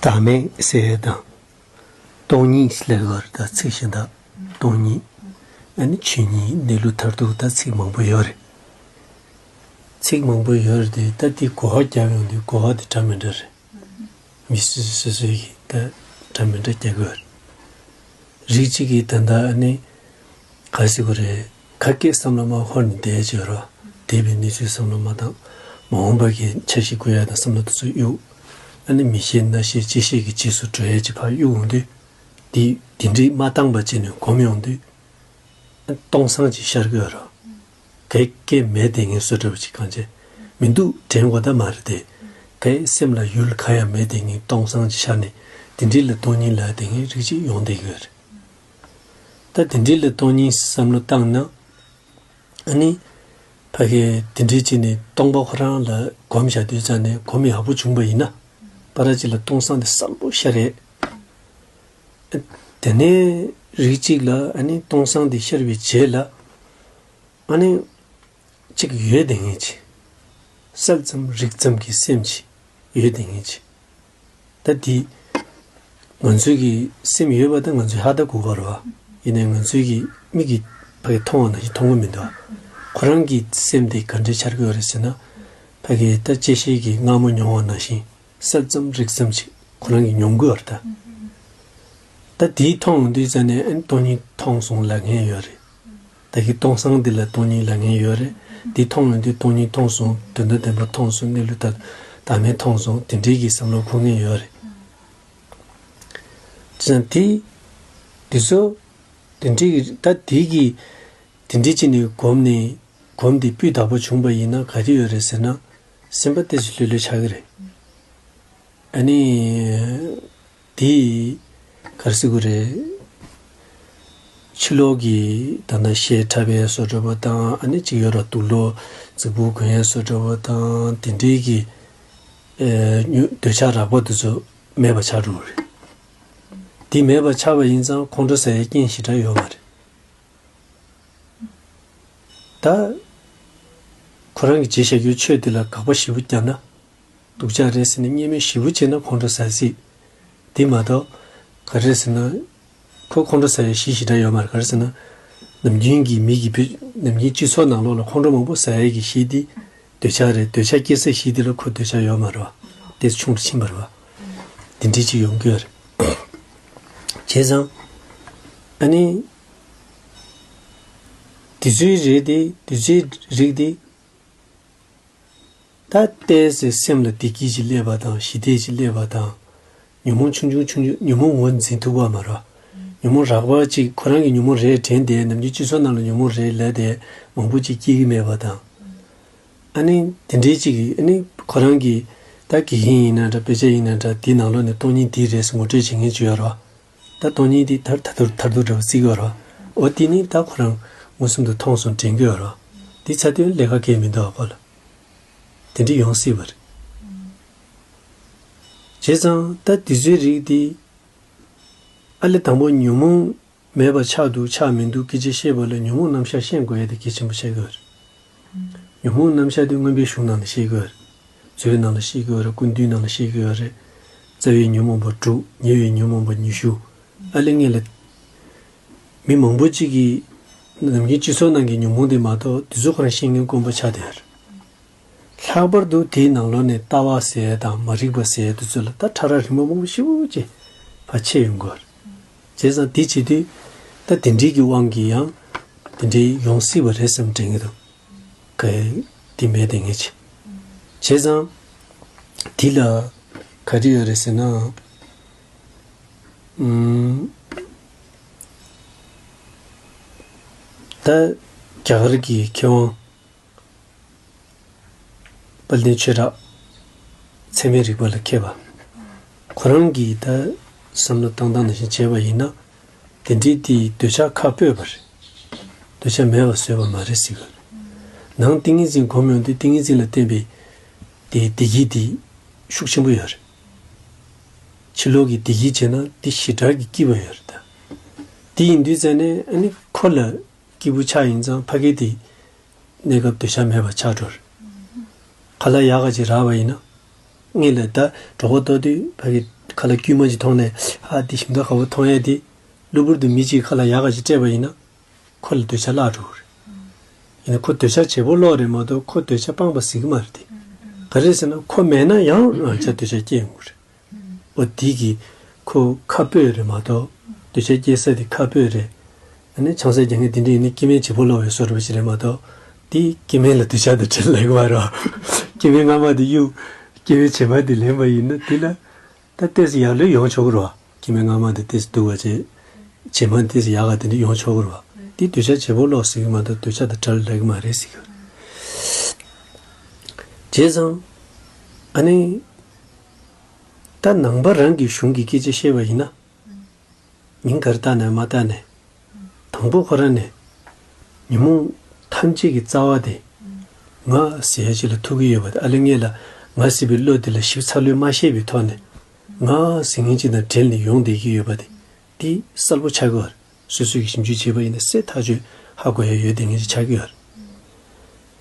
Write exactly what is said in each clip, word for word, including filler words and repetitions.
བདག་མེད་ཟེར་ཡས་དང་། སྟོང་ཉིད་ལབ་ཡོད་རེད། ད་ཚིག་གཞན་དག་སྟོང་ཉིད། ཨ་ནི་ཆོས་ཉིད། གནས་ལུགས་མཐར་ཐུག། ད་ཚིག་མང་པོ་ཡོད་རེད། ཚིག་མང་པོ་ཡོད་རེད་དེ། ད་དེ་གོ་བ་རྒྱབ་ཡོང་དུས་གོ་བ་དེ་འདྲ་མི་འདྲ་རེད། མི་སོ་སོ་སོ་སོའི་གི་ད་འདྲ་མི་འདྲ་རྒྱག་གི་ཡོད་རེད། རིགས་གཅིག་གིས་ད་ལྟ་ཨ་ནི་ག་རེ་ཟེར་དགོས་རེད། ཁ་སྐད་བསམ་བློ་མ་འཁོར་ནས་བསྡད་ཡས་ཅིག་ཡོད་རེད་བ། འདས་པའི་གནས་ཚུལ་བསམ་བློ་མ་བཏང་། མ་འོངས་པ་གི་འཆར་གཞི་བཀོད་ཡས་དང་བསམ་བློ་དེ་ཚོ་གཡུག་ཨ་ནི་མི་ཤེས་ན་ཤེས། ཅི་ཤེས་ཀྱི་རྗེས་སུ་འགྲོ་ཡས་ཅིག་ཕར་གཡུག་ཡོང་དུས། དེ་དེ་འདྲའི་མ་བཏང་པ་བྱས་ནས་སྒོམ་ཡོང་དུས། སྟོང་སང་ཅིག་ཤར་གི་ཡོད་རེད། གའི་སྐད་མེད་བསྡད་མཁན་བཟོ་འདྲ་བ་ཅིག་གང་བྱས་མི་འདུག་དྲན་དགོས་ད་མ་རེད་དེ། གའི་སེམས་ལ་ཡུལ་གང་ཡང་མེད་བསྡད་མཁན་སྟོང་སང་ཅིག་ཤར་ནས། དེ་འདྲའི་ལ་སྟོང་ཉིད་ལབ་བསྡད་མཁན་རིགས་གཅིག་ཡོང་བསྡད་ཀྱི་ཡོད་རེད། ད་དེ་འདྲའི་ལ་སྟོང་ཉིད་བསམ་བློ་བཏང་ན། ཨ་ནི་ཕ་གི་དེ་འདྲའི་བྱས་ནས་སྟོང་པ་ཁོ་རང་ལ་སྒོམ་བཞག་དུས་ཙང་ནས་སྒོམ་ཡག་པོ་བྱུང་པ་ཡིན་ན། པ་ར་ཅིག་ལ་སྟོང་སང་དེ་གསལ་པོ་ཤར་རེད། དེ་ནས་རིགས་གཅིག་ལ་ཨ་ནི་སྟོང་སང་དེ་ཤར་བའི་རྗེས་ལ། ཨ་ནི་གཅིག་ཡོད་བསྡད་མཁན་ཅིག་གསལ་ཙམ་རིག་ཙམ་གྱི་སེམས་ཅིག་ཡོད་བསྡད་མཁན་ཅིག་ད་དེ་ང་ཚོའི་གི་སེམས་ཡོད་པ་ད་ང་ཚོས་ཧ་ད་གོ་གི་རེད་བ། ཡིན་ནའི་ང་ཚོའི་གི་མིག་གིས་ཕ་གི་མཐོང་བ་ནང་བཞིན་མཐོང་གི་མི་འདུག་ཁོ་རང་གི་སེམས་དེ་ག་འདྲའི་འཆར་གི་ཡོད་རེད་ཟེར་ན། ཕ་གི་ད་དཔྱད་ཤེས་ཀྱི་སྔ་མོ་མྱོང་བ་ནང་བཞིན་གསལ་ཙམ་རིག་ཙམ་ཅིག་ཁོ་རང་གིས་མྱོང་གི་ཡོད་རེད་ད། ད་དེའི་མཐོང་ཡོང་དུས་ཙ་ནས་ཨ་ནི་སྟོང་ཉིད་མཐོང་སོང་ལབ་མཁན་ཡོད་རེད། ད་གི་སྟོང་སང་འདི་ལ་སྟོང་ཉིད་ལབ་མཁན་ཡོད་རེད། འདི་མཐོང་ཡོང་དུས་སྟོང་ཉིད་མཐོང་སོང་། དོན་དམ་བདེན་པ་མཐོང་སོང་། གནས་ལུགས་ད་བདག་མེད་མཐོང་སོང་། དེ་འདྲའི་གི་བསམ་བློ་འཁོར་མཁན་ཡོད་རེད། བྱས་ཙང་དེ་འདི་ཚོ་དེ་འདྲའི་གི་ད་དེ་གི་དེ་འདྲའི་ཅིག་ནས་གོམས་ནས་གོམས་དེ་སྤུས་དག་པོ་བྱུང་པ་ཡིན་ན་ག་རེ་ཡོད་རེད་ཟེར་ན། སེམས་པ་ཏོག་ཙམ་ལྷོད་ལྷོད་ཆགས་ཀྱི་རེད། ཨ་ནི། དེ་ག་རེ་ཟེར་དགོས་རེད། ཕྱི་ལོགས་ཀྱི་ད་ནང་ཤེས་འཁྲབ་པའི་བཟོ་འདྲ་པོ་དང་། ཨ་ནི་གཅིག་ཡོད་ར་དུག་ལོག་རྫིག་པོ་གོན་ཡས་བཟོ་འདྲ་པོ་དང་། དེ་འདྲའི་གི་ཨེ་ཉུ་འདོད་ཆགས་རགས་པ་དེ་ཚོ་མེད་པ་ཆགས་འགྲོ་གི་རེད། དེ་མེད་པ་ཆགས་པ་ཡིན་ཙང་ཁོང་ཁྲོ་ཟ་ཡའི་རྐྱེན་ཞེ་དྲག་ཡོད་མ་རེད། ད་ཁོ་རང་གི་བྱས་བཞག་རྒྱུའི་ཆོས་དེ་ལ་དགག་པ་ཞེ་པོ་བརྒྱབ་ན། སྡུག་ཅག་རེད་ཟེར་ནས་བརྙས་སྨོད་ཞེ་པོ་བྱས་ན་ཁོང་ཁྲོ་ཟ་སྲིད། དེ་མ་གཏོགས་ག་རེ་ཟེར་ན། ཁོ་ཁོང་ཁྲོ་ཟ་ཡའི་གཞི་ཞེ་དྲག་ཡོད་མ་རེད། ག་རེ་ཟེར་ན། ནམ་རྒྱུན་གྱི་མི་གི་བུ་ནམ་རྒྱུན་སྤྱི་ཚོགས་ནང་ལོགས་ལ་ཁོང་ཁྲོ་མང་པོ་ཟ་ཡའི་གི་གཞི་དེ་འདོད་ཆགས་རེད། འདོད་ཆགས་སྐྱེ་ས་གཞི་དེ་ལ་ཁོ་འདོད་ཆགས་ཡོད་མ་རེད་བ། དེ་ཆུང་དུ་ཕྱིན་པ་རེད་བ། དེ་འདྲའི་ཅིག་ཡོང་གི་ཡོད་རེད། བྱས་ཙང་ཨ་ནི་དེ་ཚོའི་རིགས་དེ་དེ་ཚོའི་རིགས་དེ། ད་ལྟའི་ཟེར་སེམས་ལ་བདེ་སྐྱིད་ཅིག་སླེབས་པ་དང་། ཞི་བདེ་ཅིག་སླེབས་པ་དང་། ཉོན་མོངས་ཆུང་ཆུང་ཆུང་ཆུང་། ཉོན་མོངས་ངོས་འཛིན་ཐུབ་པ་མ་རེད། ཉོན་མོངས་རགས་པ་ཅིག་ཁོ་རང་གི་ཉོན་མོངས་རེད་དྲན་ཏེ། ནམ་རྒྱུན་སྤྱི་ཚོགས་ནང་ལ་ཉོན་མོངས་རེད་ལབ་དེ་མང་པོ་ཅིག་སྐྱེ་གི་མེད་པ་དང་། ཨ་ནི་དེ་འདྲའི་ཅིག་གིས་ཨ་ནི་ཁོ་རང་གི་ད་དགེ་རྒན་ཡིན་ན་འདྲ། དཔེ་ཆ་ཡིན་ན་འདྲ། དེའི་ནང་ལོགས་ནས་སྟོང་ཉིད་འདི་རེད་ཟེར་ངོ་སྤྲོད་བྱེད་མཁན་ཅིག་ཡོད་རེད་བ། ད་སྟོང་ཉིད་འདི་ད་ད་དུ་ད་དུ་འདྲ་བོ་བརྩི་གི་ཡོད་རེད་བ། འོ་དེ་ནི་ད་ཁོ་རང་མངོན་སུམ་དུ་མཐོང་སོང་དྲན་གི་ཡོད་རེད་བ། དེ་ཚ་དུས་ལས་ཀ་གལ་མི་འདུག་བ་ཁོ་ལ། དེ་འདྲ་ཡོང་སྲིད་པ་རེད། བྱས་ཙང་ད་དེ་ཚོའི་རིགས་དེ། ཨ་ལས་དང་པོ་ཉོན་མོངས་མེད་པ་ཆགས་འདུག་ཆགས་མི་འདུག་སྐད་ཆ་བཤད་པ་ལ་ཉོན་མོངས་རྣམ་གཞག་ཤེས་དགོས་ཡ་དེ་གལ་ཆེན་པོ་ཆགས་ཀྱི་ཡོད་རེད། ཉོན་མོངས་རྣམ་གཞག་དེ་མངོན་པའི་གཞུང་ནང་ལ་བཤད་ཀྱི་ཡོད་རེད། མཛོད་ནང་ལ་བཤད་ཀྱི་ཡོད་རེད། ཀུན་བཏུས་ནང་ལ་བཤད་ཀྱི་ཡོད་རེད། རྩ་བའི་ཉོན་མོངས་པ་དྲུག་ཉེ་བའི་ཉོན་མོངས་པ་ཉི་ཤུ། ཨ་ལས་ངེད་ལ་མི་མང་པོ་གཅིག་གིས་ནམ་རྒྱུན་སྤྱི་ཚོགས་ནང་གི་ཉོན་མོངས་དེ་མ་གཏོགས་དེ་ཚོ་ཁོ་རང་ཤེས་མཁན་དཀོན་པོ་ཆགས་བསྡད་ཡོད་རེད། ལྷག་པར་དུ་དེའི་ནང་ལོགས་ནས་ལྟ་བ་ཟེར་ཡ་དང་མ་རིག་པ་ཟེར་ཡ་དེ་ཚོ་ལ་ད་ཕྲ་རགས་རིག་པ་མང་པོ་ཞེ་པོ་ཅིག་ཕར་ཆད་ཡོང་གི་ཡོད་རེད། བྱས་ཙང་དེ་བྱེད་དུས་ད་དེ་འདྲའི་གི་དབང་གིས་ཡང་དེ་འདྲའི་ཡོང་སྲིད་པ་རེད་བསམ་དྲན་གྱི་འདུག་ག་དེ་མེད་དེ་ངེས་ཆེ། བྱས་ཙང་དེ་ལ་ག་རེ་ཡོད་རེད་ཟེར་ན། ཨུམ། ད་རྒྱ་གར་གྱི་མཁས་དབང་དཔལ་ལྡན་ཆོས་གྲགས་ཚད་མའི་རིག་པ་ལ་མཁས་པ། ཁོ་རང་གིས་ད་བསམ་བློ་བཏང་སྟངས་ནང་བཞིན་བྱས་པ་ཡིན་ན། དེ་འདྲའི་དེའི་འདོད་ཆགས་ཁ་སྤོས་པ་རེད། འདོད་ཆགས་མེད་པ་བཟོས་པ་མ་རེད་ཟེར་གི་ཡོད་རེད། ནང་ཏིང་ངེ་འཛིན་སྒོམ་ཡོང་དུས་ཏིང་ངེ་འཛིན་ལ་བརྟེན་པའི་དེའི་བདེ་སྐྱིད་དེ་ཤུགས་ཆེན་པོ་ཡོད་རེད། ཕྱི་ལོགས་ཀྱི་བདེ་སྐྱིད་བྱས་ན་དེ་ཞེ་དྲག་གི་སྐྱིད་པ་ཡོད་རེད་ད། དེ་ཡིན་དུས་ཙང་ནས་ཨ་ནི་ཁོ་ལ་སྐྱིད་པོ་ཆགས་ཡིན་ཙང་ཕ་གི་དེ་གནས་སྐབས་འདོད་ཆགས་མེད་པ་ཆགས་འགྲོ་རེད། ཁ་ལག་ཡག་ག་ཅིག་རག་པ་ཡིན་ན། ངེད་ལ་ད་གྲོད་ཁོག་ལྟོགས་དུས་ཕ་གི་ ཁ་ལག་དཀྱུས་མ་ཅིག་མཐོང་ནས་ཧ་འདི་ཞིམ་མདོག་ཁ་པོ་མཐོང་ཡས་དེ། གློ་བུར་དུ་མི་གཅིག་ཁ་ལག་ཡག་ག་ཅིག་སྤྲད་པ་ཡིན་ན། ཁོ་ལ་འདོད་ཆགས་བརླག་འགྲོ་གི་རེད། ཡིན་ན་ཁོ་འདོད་ཆགས་བྱེད་པོ་བརླག་རེད་མ་གཏོགས་ཁོ་འདོད་ཆགས་སྤངས་པ་ཟེར་གི་མ་རེད་དེ། ག་རེ་ཟེར་ན་ཁོ་མེད་ན་ཡང་རང་ཅག་འདོད་ཆགས་སྐྱེ་ཡོང་གི་རེད། འོ་དེ་གི་ཁོ་ཁ་སྤོས་རེད་མ་གཏོགས་འདོད་ཆགས་སྐྱེ་ས་དེ་ཁ་སྤོས་རེད། ཨ་ནི་ཆང་ས་རྒྱག་མཁན་དེ་འདྲ་ཡིན་ན་སྐྱེ་དམན་བྱེད་པོ་བརླག་པའི་བཟོ་འདྲ་པོ་ཞིག་རེད་མ་གཏོགས་དེ་སྐྱེ་དམན་ལ་འདོད་ཆགས་དང་བྲལ་ལབ་གི་མ་རེད་བ། སྐྱེ་དམན་སྔ་མ་དེ་གཡུག་སྐྱེ་དམན་བྱེད་མ་དེ་ལེན་པ་ཡིན་ན་དེ་ལ། ད་ཏོག་ཙམ་ཡག་ལོས་ཡོང་ཆོག་གི་རེད་བ། སྐྱེ་དམན་སྔ་མ་དེ་ཏོག་ཙམ་སྡུག་པ་བྱས། བྱེ་མ་ཏོག་ཙམ་ཡག་ག་དེ་འདྲ་ཡོང་ཆོག་གི་རེད་བ། དེ་འདོད་ཆགས་བྱེད་པོ་བརླག་ཟེར་གི་མ་གཏོགས་འདོད་ཆགས་དང་བྲལ་ལབ་གི་མ་རེད་ཟེར་གི། བྱས་ཙང་། ཨ་ནི། ད་ནང་པ་རང་གི་གཞུང་གི་སྐད་ཆ་བཤད་པ་ཡིན་ན། ཉིན་དཀར་ལྟ་ནས་མ་ལྟ་ནས། དང་པོ་ཁོ་རང་ནས། ཉོན་མོངས་ཐམས་ཅད་ཀྱི་རྩ་བ་དེ། ང་ཟེར་ཡ་ཅིག་ལ་ཐུག་གི་ཡོད་པ་དེ་ཨ་ལེ་ངེད་ལ་ང་ཟེར་བའི་བློ་དེ་ལ་ཞིབ་ཚགས་ལོས་མ་ཤེས་པའི་ཐོག་ནས། ང་ཟེར་མཁན་ཅིག་དང་འབྲེལ་ནས་ཡོང་བསྡད་ཀྱི་ཡོད་པ་དེ། དེ་གསལ་པོ་ཆགས་ཀྱི་ཡོད་རེད། སོ་སོས་ཀྱི་ཞིབ་འཇུག་བྱས་པ་ཡིན་ན་གསལ་ཐག་ཆོད་ཧ་གོ་ཡ་ཡོད་བསྡད་མཁན་ཅིག་ཆགས་ཀྱི་ཡོད་རེད།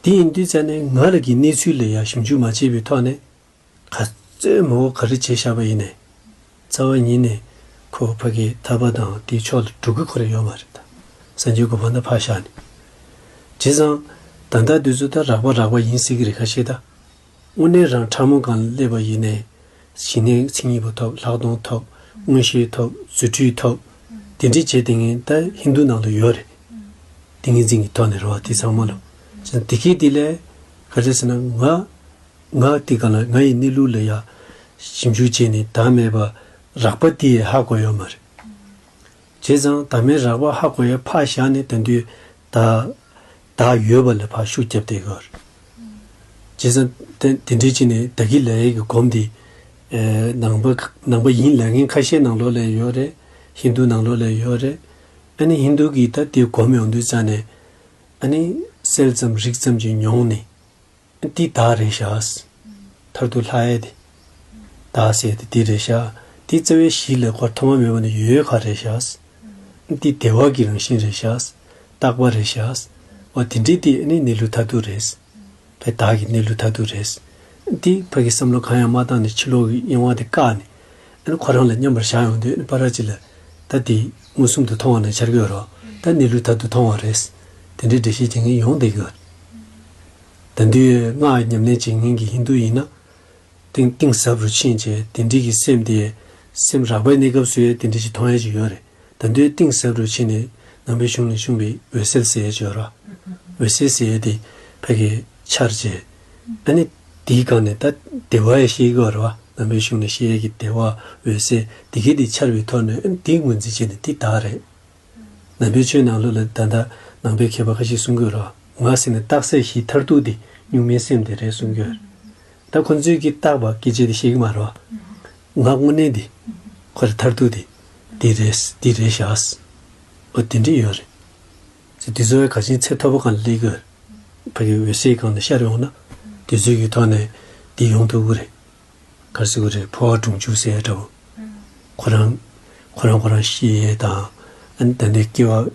དེ་ཡིན་དུས་ཙང་ནས་ང་ལ་གི་གནས་ཚུལ་ལ་ཡ་ཞིབ་འཇུག་མ་བྱས་པའི་ཐོག་ནས། ག་ཚོད་མང་པོ་ག་རེ་བྱས་བཞག་པ་ཡིན་ནའི། རྩ་བ་ཉིད་ནས་ཁོ་ཕ་གི་ཐར་པ་དང་དེའི་ཕྱོགས་ལ་འགྲོ་གི་ཁོ་རང་ཡོད་མ་རེད་ད། སངས་རྒྱས་གོ་འཕང་ད་ཕར་བཞག་ནས། བྱས་ཙང་། ད་ལྟ་དུས་ཚོད་ད་རགས་པ་རགས་པ་ཡིན་སྲིད་ཀྱི་རེད་ཁ་ཤས་ད། དངོས་གནས་རང་ཕྲ་མོ་སྒང་ལ་སླེབས་པ་ཡིན་ནའི། ཞི་གནས་མཚན་ཉིད་པ་ཐོབ་ལྷག་མཐོང་ཐོབ་མངོན་ཤེས་ཐོབ་རྫུ་འཕྲུལ་ཐོབ། དེ་འདྲའི་བྱས་དེ་ངན་ད་ཧིན་རྡུ་ནང་ལ་ཡོད་རེད། ཏིང་ངེ་འཛིན་གྱི་ཐོག་ནས་རེད་བ་དེ་ཚང་མ་ལ། བྱས་ཙང་དེ་གས་དེ་ལས། ག་རེ་ཟེར་ན་ང་། ང་དེ་ག་ལ་ང་ཡི་གནས་ལུགས་ལ་ཡ། ཞིབ་འཇུག་བྱས་ནས་བདག་མེད་པ་རགས་པ་དེ་ཧ་གོ་ཡོད་མ་རེད། བྱས་ཙང་བདག་མེད་རགས་པ་ཧ་གོ་ཡ་ཕར་བཞག་ནས་ད་དུས་བདག་བདག་ཡོད་པ་ལ་ཕར་ཤུགས་རྒྱབ་བསྡད་ཀྱི་ཡོད་རེད། བྱས་ཙང་དེ་དེ་འདྲའི་ཅིག་ནས་བདག་གི་ལ་ཡའི་གི་སྒོམ་དེ། ཨེ་ནང་པ་ནང་པ་ཡིན་ལབ་མཁན་ཁ་ཤས་ནང་ལོགས་ལ་ཡོད་རེད། ཧིན་རྡུ་ནང་ལོགས་ལ་ཡོད་རེད། ཨ་ནི་ཧིན་རྡུ་གིས་ད་དེ་སྒོམ་ཡོང་དུས་ཙང་ནས། ཨ་ནི་གསལ་ཙམ་རིག་ཙམ་གྱིས་མྱོང་ནས། འདི་བདག་རེད་ཤག་མཐར་ཐུག་ལྷག་ཡས་དེ། བདག་ཟེར་དེ་འདི་རེད་ཤག་འདི་རྩ་བའི་གཞི་ལ་ཁོ་ཐོག་མ་མེད་པ་ནས་ཡོད་ཡོད་ཁ་རེད་ཤག་འདི་བདེ་བ་གི་རང་བཞིན་རེད་ཤག་རྟག་པ་རེད་ཤག་འོ་དེ་འདྲའི་དེ་ནི་གནས་ལུགས་མཐར་ཐུག་རེད། ཕའི་བདག་གི་གནས་ལུགས་མཐར་ཐུག་རེད། འདི་ཕ་གི་བསམ་བློ་གང་ཡང་མ་བཏང་ནས་ཕྱི་ལོགས་ཀྱི་གཡེང་བ་དེ་བཀག་ནས། ཨ་ནི་ཁོ་རང་ལ་མཉམ་པར་བཞག་ཡོང་དུས་ཨ་ནི་ཕར་ཅིག་ལ། ད་དེ་མངོན་སུམ་དུ་མཐོང་བ་ནང་ཆར་གྱི་ཡོད་རེད། ད་གནས་ལུགས་མཐར་ཐུག་མཐོང་བ་རེད། དེ་འདྲའི་འགྲེལ་བཤད་བྱེད་མཁན་ཡོང་བསྡད་ཀྱི་ཡོད་རེད། ད་དུས་སྔགས་ཉམས་ལེན་བྱེད་མཁན་གྱི་ཧིན་རྡུ་ཡིན་ན། གཏིང་གཏིང་ཟབ་རུ་ཕྱིན་བྱས་དེ་འདྲའི་གི་སེམས་དེ། སེམས་རགས་པའི་གནས་སྐབས་སུ་ཡང་དེ་འདྲའི་ཞིག་མཐོང་ཡ་ཞིག་ཡོད་རེད། ད་དུས་གཏིང་ཟབ་རུ་ཕྱིན་ནས་ནང་པའི་གཞུང་ནས་གསུངས་པའི་འོད་གསལ་ཟེར་ཡ་ཅིག་ཡོད་རེད། འོད་གསལ་ཟེར་ཡ་དེ་ཕ་གི་འཆར་བྱས། ཨ་ནི་དེའི་སྒང་ནས་ད་བདེ་བ་ཡང་ཤེས་ཀྱི་ཡོད་རེད་བ། ནང་པའི་གཞུང་ནས་བཤད་ཡ་གི་བདེ་བ་འོད་གསལ་དེ་གས་དེ་འཆར་བའི་ཐོག་ནས་ཨ་ནི་དེའི་ངོས་འཛིན་བྱས་ནས་དེ་བདག་རེད། ནང་པའི་ཆོས་ནང་ལོགས་ལ་ད་ལྟ་ནང་པའི་མཁས་པ་ཁ་ཤས་གསུང་གི་ཡོད་རེད་བ། ང་ཟེར་ནས་རྟགས་གསལ་བཞིའི་མཐར་ཐུག་དེ་གཉུག་མའི་སེམས་དེ་རེད་གསུང་གི་ཡོད་རེད། ད་ཁོ་ཚོས་ཀྱིས་རྟག་པ་སྐད་ཆ་དེ་བཤད་ཀྱི་མ་རེད་བ། ང་དངོས་གནས་དེ། ཁོ་རེ་མཐར་ཐུག་དེ། དེ་རེད་དེ་རེད་བཞག་འོ་དེ་འདྲས་ཡོད་རེད། ཚེ་འདི་ཚོ་བས་ག་ཅིན་ཚད་མཐོ་པོ་གང་ལ་སླེབས་ཀྱི་ཡོད་རེད། ཕ་གི་འོད་གསལ་སྒང་ནས་ཤར་ཡོང་ན། དེ་ཚོའི་གི་ཐོག་ནས་དེ་ཡོང་ཐུབ་ཀྱི་རེད། ག་རེ་ཟེར་དགོས་རེད། འཕོ་བ་གྲོང་འཇུག་ཟེར་ཡ་འདྲ་བོ། ཁོ་རང་། ཁོ་རང་ཁོ་རང་ཤི་ཡས་དང་། ཨ་ནི་ད་ནས་སྐྱེ་བ།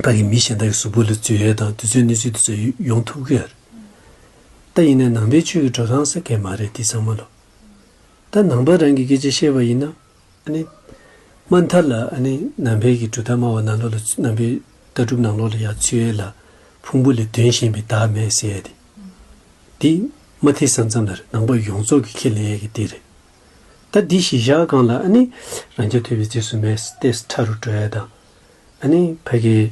ཕ་གི་མི་གཞན་དག་གི་གཟུགས་པོ་ལ་འཛུལ་ཡས་དང་དེ་ཚོའི་གནས་ཚུལ་དེ་ཚོ་ཡོང་ཐུབ་ཀྱི་ཡོད་རེད། ད་ཡིན་ནའི་ནང་པའི་ཆོས་ཀྱི་འགྲོ་སྟངས་ཟེར་མཁན་མ་རེད་དེ་ཚང་མ་ལོ། ད་ནང་པ་རང་གི་སྐད་ཆ་བཤད་པ་ཡིན་ན། ཨ་ནི། དམའ་མཐའ་ལ་ཨ་ནི་ནང་པའི་གི་གྲུབ་མཐའ་སྨྲ་བ་ནང་ལོགས་ལ་ཚུ་ནང་པའི་ལྟ་གྲུབ་ནང་ལོགས་ལ་ཡང་ཚུད་ཡས་ལ་ཕུང་པོ་ལས་དོན་གཞན་པའི་བདག་མེད་ཟེར་ཡས་དེ། དེ་མ་ཐེ་ས་མཚམས་ལ་རེད། ནང་པ་ཡོངས་རྫོགས་ཀྱི་ཁས་ལེན་ཡས་ཀྱི་དེ་རེད། ད་འདི་གཞི་བཞག་སྒང་ལ་ཨ་ནི་རང་རྐྱ་ཐུབ་པའི་རྗེས་སུ་མེད་ཏེ་ཕྲ་རུ་འགྲོ་ཡས་དང་། ཨ་ནི་ཕ་གི་